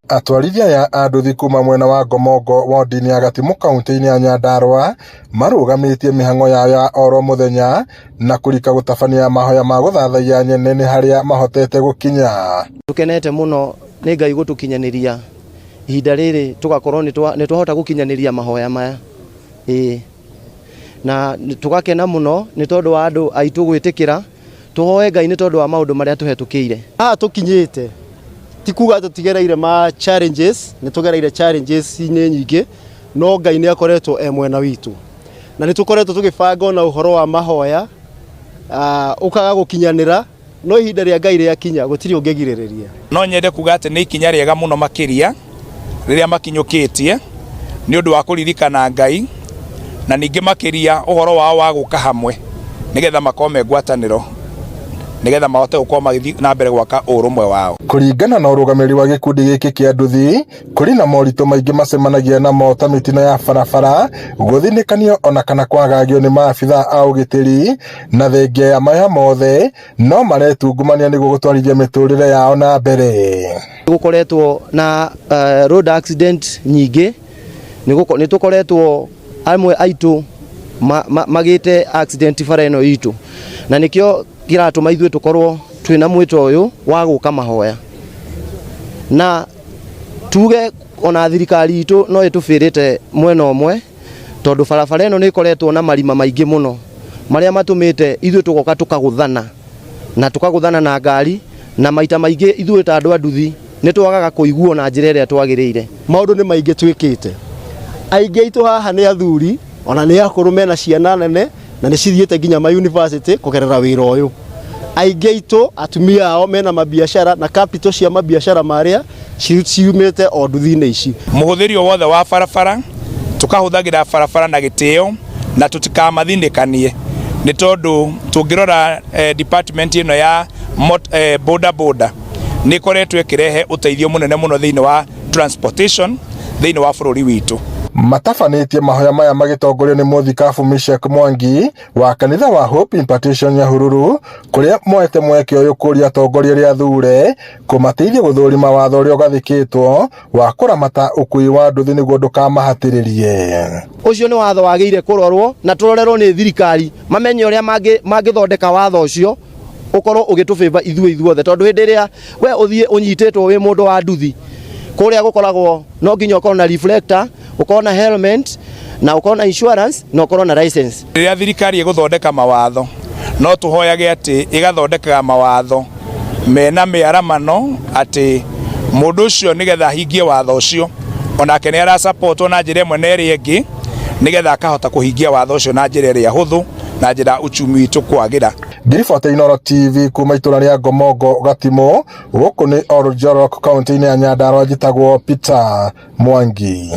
Atwarithia aya a nduthi kuma mwena wa Ngomongo wondi-inĩ ya Gatimu kauntĩ-inĩ ya Nyandarua marũgamĩtie mĩhang'o yao ya oro mũthenya na kũrika gũtabania mahoya ma gũthathaiya nyene nĩ harĩa mahotete gũkinya. Tũkenete mũno nĩ Ngai gũtũkinyanĩria ihinda rĩrĩ tũgakorwo nĩ twahota gũkinyanĩria mahoya maya. Ĩĩ. Na tũgakena mũno nĩ tondũ wa andũ aitũ gwĩtĩkĩra tũhoe Ngai nĩ tondũ wa maũndũ marĩa tũhetũkĩire. Haha tũkinyĩte ti kuga tũtigereire ma challenges, nĩ tũgereire challenges inĩ nyingĩ, no Ngai nĩ akoretwo e mwena witũ. Na nĩ tũkoretwo tũgĩbanga ona ũhoro wa mahoya, ũkaga gũkinyanĩra, no ihinda rĩa Ngai rĩakinya gũtirĩ ũngĩgirĩrĩria. No nyende kuga atĩ nĩ ikinya rĩega mũno makĩria rĩrĩa makinyũkĩtie nĩ ũndũ wa kũririkana Ngai na ningĩ makĩria ũhoro wao wa gũka hamwe nĩgetha makorwo me ngwatanĩro nĩgetha mahote gũkorwo magĩthiĩ na mbere gwaka ũrũmwe wao. Kũringana na ũrũgamĩrĩri wa gĩkundi gĩkĩ kĩa nduthi, kũrĩ na moritũ maingĩ macemanagia namo ta mĩtino ya barabara, gũthinĩkanio ona kana kwagagio nĩ maabithaa a ũgitĩri, na thengia ya maya mothe no maretungumania nĩguo gũtwarithia mĩtũrĩre yao na mbere. Gũkoretwo na road accident nyingĩ, nĩ tũkoretwo amwe aitũ magĩte accident bara ĩno itũ, na nĩkĩo kĩratũma ithuĩ tũkorwo twĩna mwĩto ũyũ wa gũka mahoya. Na tuge ona thirikari itũ no ĩtũbĩrĩte mwena ũmwe, tondũ barabara ĩno nĩ ĩkoretwo na marima maingĩ mũno marĩa matũmĩte ithuĩ tũgoka tũkagũthana na tũkagũthana na ngari, na maita maingĩ ithuĩ ta andũ a nduthi nĩ twagaga kũiguo na njĩra ĩrĩa twagĩrĩire. Maũndũ nĩ maingĩ twĩkĩte, aingĩ aitũ haha nĩ athuri ona nĩ akũrũ mena ciana nene na nĩ cithiĩte nginya ma university kũgerera wĩra ũyũ. Aingĩ aitũ atumia ao mena mabiacara na capital cia mabiacara marĩa ciumĩte o nduthi-inĩ ici. Mũhũthĩri o wothe wa barabara tũkahũthagĩra barabara na gĩtĩo na tũtikamathinĩkanie, nĩ tondũ tũngĩrora department ĩno ya boda boda nĩ ĩkoretwo ĩkĩrehe ũteithio mũnene mũno thĩinĩ wa transportation thĩinĩ wa bũrũri witũ. Matabanĩtie mahoya maya magĩtongorio nĩ mũthikabu Mishak Mwangi wa kanitha wa Hope Impartation Nyahururu, kũrĩa moete mweke ũyũ kũria atongoria arĩa athure kũmateithia gũthũrima watho ũrĩa ũgathĩkĩtwo wa kũramata ũkui wa nduthi nĩguo ndũkamahatĩrĩrie. Ũcio nĩ watho wagĩrĩire kũrorwo na tũrorerwo nĩ thirikari, mamenye ũrĩa mangĩthondeka watho ũcio ũkorwo ũgĩtũbĩba ithuĩ ithuothe, tondũ hĩndĩ ĩrĩa we ũthiĩ ũnyitĩtwo wĩ mũndũ wa nduthi, kũrĩa gũkoragwo no nginya ũkorwo na reflector, ũkorwo na helmet, na ũkorwo na insurance, na ũkorwo na license. Rĩrĩa thirikari ĩgũthondeka mawatho, no tũhoyage atĩ ĩgathondekaga mawatho mena mĩaramano atĩ mũndũ ũcio nĩgetha ahingie watho ũcio onake nĩ arasapotwo na njĩra ĩmwe na ĩrĩa ĩngĩ nĩgetha akahota kũhingia watho ũcio na njĩra ĩrĩa hũthũ na njĩra uchumi witũ kwagĩra. Ngiribota Inooro TV kuma itũra rĩa Ngomongo Gatimu, gũkũ nĩ Oljorok kaunti-inĩ ya Nyandarua, njĩtagwo Peter Mwangi.